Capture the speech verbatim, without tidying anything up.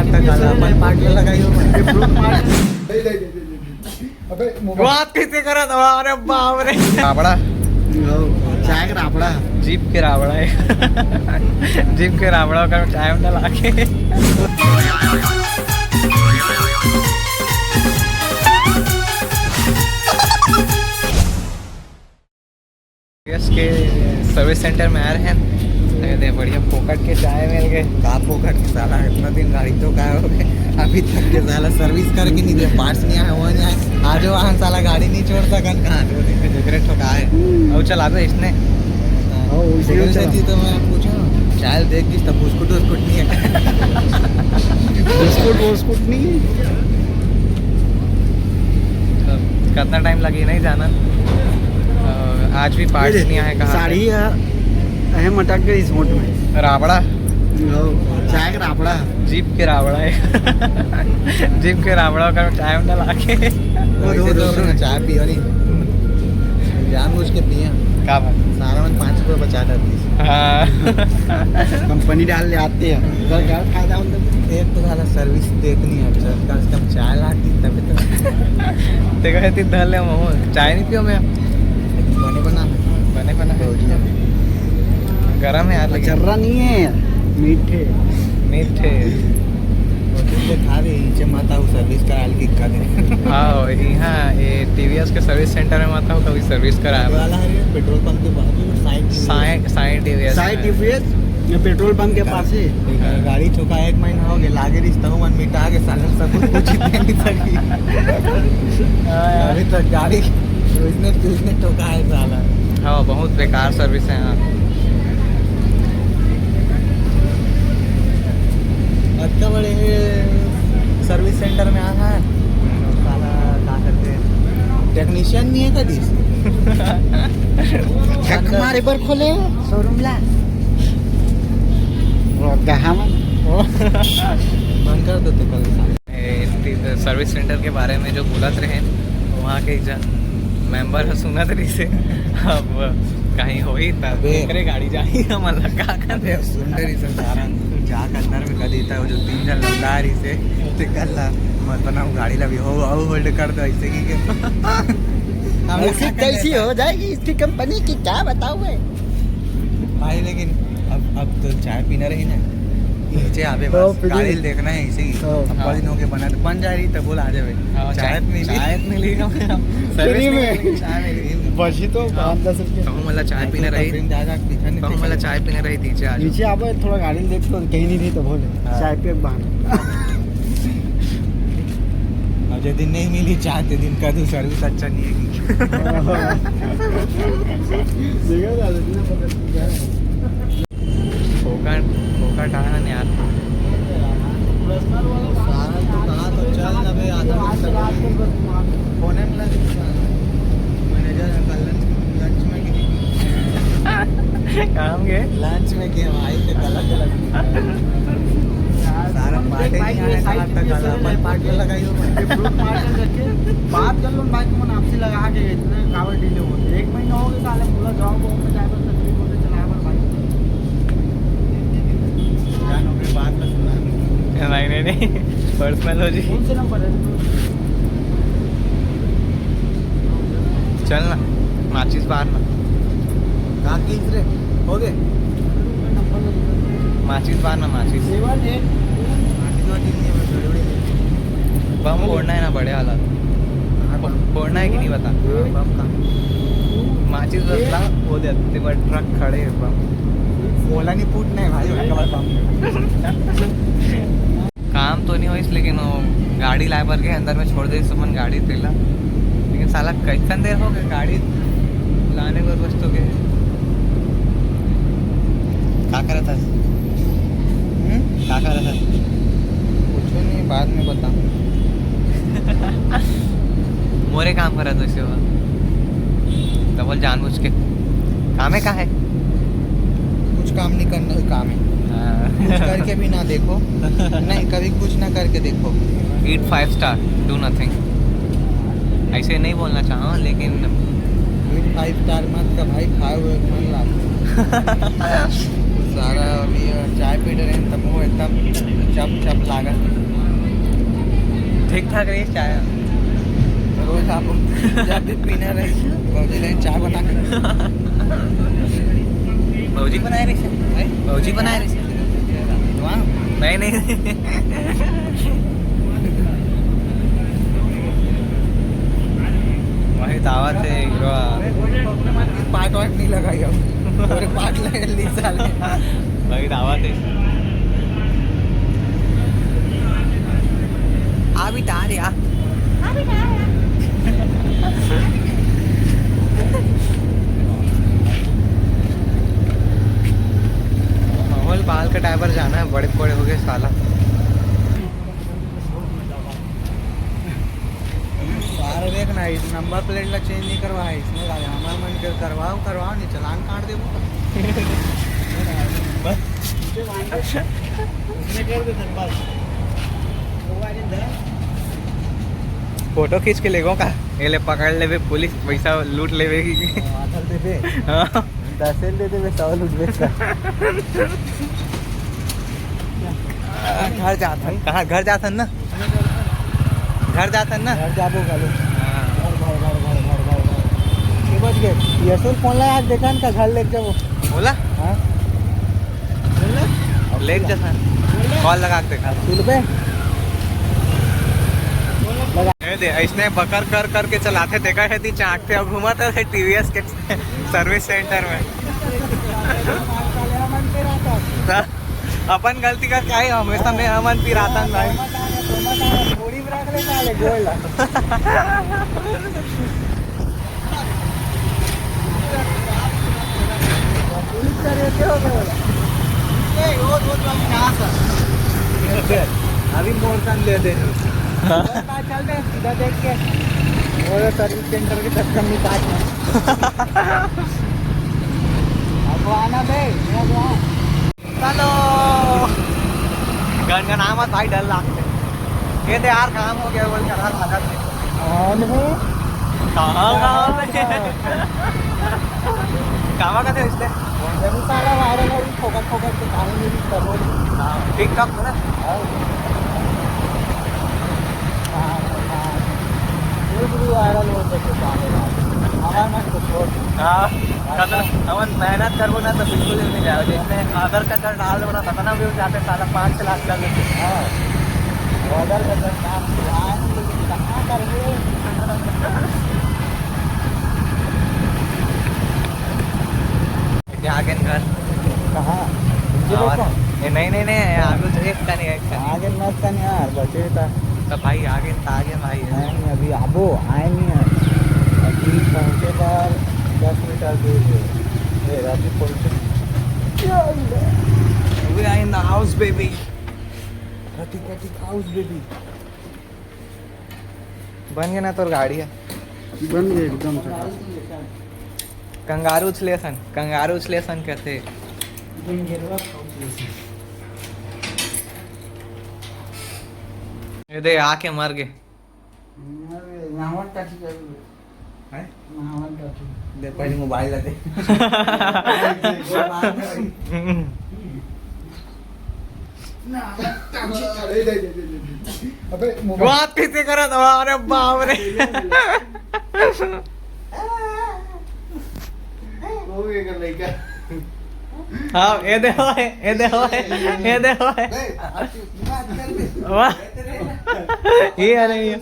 अपन पार्ट ले लगाई हो। अबे, मोबाइल। बात कैसे करा था? अरे बाप रे। राबड़ा। चाय का राबड़ा। जीप के राबड़ा है। जीप के राबड़ा का चाय में डाला के। यस के सर्विस सेंटर में आ रहे हैं। ये दे, बढ़िया फोकट के चाय मिल गए। का फोकट के साला, इतना दिन गाड़ी तो का हो गए, अभी तक के साला सर्विस करके नहीं दे, पार्ट्स नहीं आए, वो नहीं आए। आज वो हम साला गाड़ी नहीं छोड़ सकन, कहाँ तो देख रहे ठोका है। और चला दो इसने। हाँ, वो इसलिए सिविल चला। जैसी तो मैं पूछूं, चाय देख किस तब बिस्कुट उस्कुट नहीं है। बिस्कुट वोस्कुट नहीं है। तो कितना टाइम लगे नहीं जाना। अ, आज भी पार्ट्स ये नहीं आए कहाँ पे। साड़ी है, अहम अटक गई इस वोट में। राबड़ा। वो, चाय का राबड़ा। जीप के राबड़ा है। जीप के राबड़ा का चाय में डाला के। वो दो, वैसे दो, तो दो। चाय पियो नहीं। जानबूझ के पिए। का बात? सारा मन पाँच रुपये बचा डालती है। हाँ। कंपनी डाल ले आते हैं। तो क्या फायदा होता है? एक तो साला सर्विस देखनी है, अच्छा, कम से कम चाय लाती, तभी तो। देखो, इतनी धर ले, मोमो। चाय नहीं पियो मैं। बने बना। बने बना है। गरम है यार, लेकिन। चर्रा नहीं है, मीठे। मीठे। वो तो खा रही, नीचे माता हूँ, सर्विस करा के खा दे। हाँ, यहाँ ये टीवीएस के सर्विस सेंटर में माता हूँ, कभी सर्विस करा। वाला है, पेट्रोल पंप के बाजू, साइड में। साइड, साइड टीवीएस साइड में। टीवीएस, ये पेट्रोल पंप के पास है। गाड़ी ठोका एक महीना हो गया, लागे रिश्ता हूँ, मन मिटा के साला सब कुछ पूछ ही नहीं सकी। हाँ यार। अभी तक गाड़ी उसने, उसने ठोका है साला। हाँ, बहुत बेकार सर्विस है यहाँ। अच्छा, बड़े सर्विस सेंटर में आना है, साला क्या करते हैं, टेक्नीशियन नहीं है कभी। झक मारे पर खोले शोरूम ला। वो कहाँ मन? बंद कर देते कल। ए, ती-, सर्विस सेंटर के बारे में जो बोलत रहे, वहाँ के एक जन मेंबर ह सुनत रहिसे। अब कहीं होही त अबे। एकरे गाड़ी जाही, हमन ला का कर? अबे, सुन रही सर, सारा जाके अंदर में कर देता है, वो जो तीन जन लंदा रहिसे, ते कर ला, मत बनाओ गाड़ी ला भी हो, हो होल्ड कर दो ऐसे की के। हम ऐसी कैसी हो जाएगी इसकी कंपनी की, क्या बताऊँ मैं? भाई, लेकिन अब, अब तो चाय पीना रही ना, नीचे आवे हाँ, बस, पीना। गाड़ी देखना है इसे ही। हाँ। अब हाँ। दिन हो गए बना, तो बन जा रही, तब बोला आ जावे। हाँ, चाय चाय, मिली। चाय मिली ना। फ्री में। चाय मिली। बची तो हाँ। पाँच दस रुपये। कहूँ मला चाय पीना रही। फ्री में जा, जा, पीछा नहीं कहूँ मला चाय पीना रही, नीचे आ जाओ। नीचे आवे, थोड़ा गाड़ी देख तो कहीं नहीं रही, तो बोले, हाँ। चाय पिए के बहाने। अब जे दिन नहीं मिली चाय, ते दिन का तू सर्विस अच्छा नहीं है। देखा था, इतना पता क्या है? फोकट, फोकट आया ना यार। सारा तो कहा तो चल ना बे, आधा घंटा। फोन में लग, मैनेजर अंकल लंच, लंच में गए। काम के? लंच में गए भाई, तो गलत गलत। सारा पार्टी नहीं आया, कहाँ तक आला? अपन पार्टी लगाई हो। फ्रूट मार्केट करके बात कर लो भाई, तुमने आपसे लगा के इतने कावर डीले होते। एक महीना हो गया साले, पूरा गाँव को में जाए, बस तकलीफ होते चला, हमारे भाई। जानो, फिर बात में सुना। नहीं, नहीं, नहीं, पर्सनल हो जी। कौन से नंबर है? चल ना, माचिस बार ना। कहाँ की रे? हो गए? माचिस बार ना, माचिस। Seven eight. माचिस वाचिस नहीं है, बस बड़े बड़े। बम फोड़ना है ना, बड़े वाला। हाँ, बम। फोड़ना है कि नहीं बता? हाँ, बम का? माचिस बस ला, वो दे, तेरे पास ट्रक खड़े हैं, बम। ओला नहीं फूटना है भाई, उनका बस बम। काम तो नहीं होइस, लेकिन वो गाड़ी लाए बर के अंदर में छोड़ दे, सुमन गाड़ी तेला। लेकिन साला कैसन देर हो गए गाड़ी लाने बर बस तो के। का करत हस? हम्म? का करत हस? कुछ नहीं, बाद में बताऊँ। मोरे काम करत वैसे हुआ। तो बोल जानबूझ के। काम है का है? कुछ काम नहीं करना, काम है। हाँ। कुछ करके भी ना देखो। नहीं, कभी कुछ ना करके देखो। Eat five star, do nothing। ऐसे नहीं बोलना चाहो, लेकिन Eat five star मत का भाई, खाए हुए मन लाग। सारा अभी चाय पी रहे हैं, तब वो एकदम चप चप लागत। ठीक ठाक रही चाय। रोज आप जब भी पीना रही, भौजी ने चाय बना के। भौजी बनाए रही से? हैं? भौजी बनाए रही से? वाह। नहीं, नहीं। वही दावत है, ब्रो। पार्ट वार्ट नहीं लगाई हम। पूरे पार्ट लगा ली साले। वही दावत है। आ भी तार यार। माहौल बाल कटाए बर जाना है, बड़े बड़े हो गए साला। सारे देख ना, इस नंबर प्लेट ला चेंज नहीं करवा है इसने, हमारे मन के करवाओ, करवाओ, नहीं चालान काट देबो। बस। फोटो खींच के लेगो का? ये ले, पकड़ लेबे पुलिस, पैसा लूट लेबे की। आधा देबे। हाँ। दस दे देबे, सौ लूट बेच कर। घर जात हन। कहाँ घर जात हन ना? घर जात हन ना? घर जाबो घलो। हाँ। घर, घर, घर। ये बच गए। यशुल फोन ला आज, देखा ना, घर लेके जाबो। बोला? हाँ। लेके जात हन। कॉल लगा के देखा। सुन पे। ये दे, इसने बकर कर करके चलाथे, देखा है ती चाकथे और घूमत है टीवीएस के सर्विस सेंटर में। त अपन गलती करके आई, हमेशा में अमन पिरातन भाई। अभी मोर संग ले दे। हाँ। चल दे, सीधा देख के। वो सर्विस सेंटर के चक्कर में काट। अब आना बे, मेरा दुआ। चलो। गनगना मत भाई, डर लागथे। ये तो यार काम हो गया, बोल के डर लागथे। कौन है? कहाँ गाँव में? कामा का थे इसने? वो साला वायरल है, फोकट फोकट के कहानी मेरी सब। हाँ, TikTok में ना? हाँ। हाँ, हाँ। ये भी वायरल हो सके, चाहे ना। हमारे मन को छोड़ दो। हाँ, खतरा, हमन मेहनत करबो ना तो बिल्कुल भी नहीं जावे। जैसे आधार कार्ड डाल देबो ना, खतरा भी हो जाते, साला पाँच छह लाख कर लेते। हाँ। आधार कार्ड नाम तो आए नहीं, लेकिन कहाँ करबो? ये आगे घर। कहाँ? ये और देखो। ये नहीं, नहीं, नहीं, आगे तो एक का नहीं, एक का नहीं। आगे मत कर यार, बचे था। तो भाई, आगे तो आगे भाई है। नहीं, अभी आबो, आए नहीं है। अभी पहुँचे पर दस मीटर दूर है। ये अभी पहुँचे। We are in the house, baby। कटी, कटी, house, baby। बन गया ना तोर गाड़ी है? बन गया एकदम झकास। कंगारू उछले सन, कंगारू उछले सन कहते। ये दे, आके मर गए। नहावन टाटी जरूर। हैं? नहावन टाटी। दे, पहले मोबाइल ला दे। अबे, मोबाइल। बात कैसे करा था? अरे बाप रे। हो गया कर लड़का। हाँ, ये दे होए, ये दे होए, ये दे होए। नहीं, आप चुप, बात कर ले। वाह। ये आ रही है।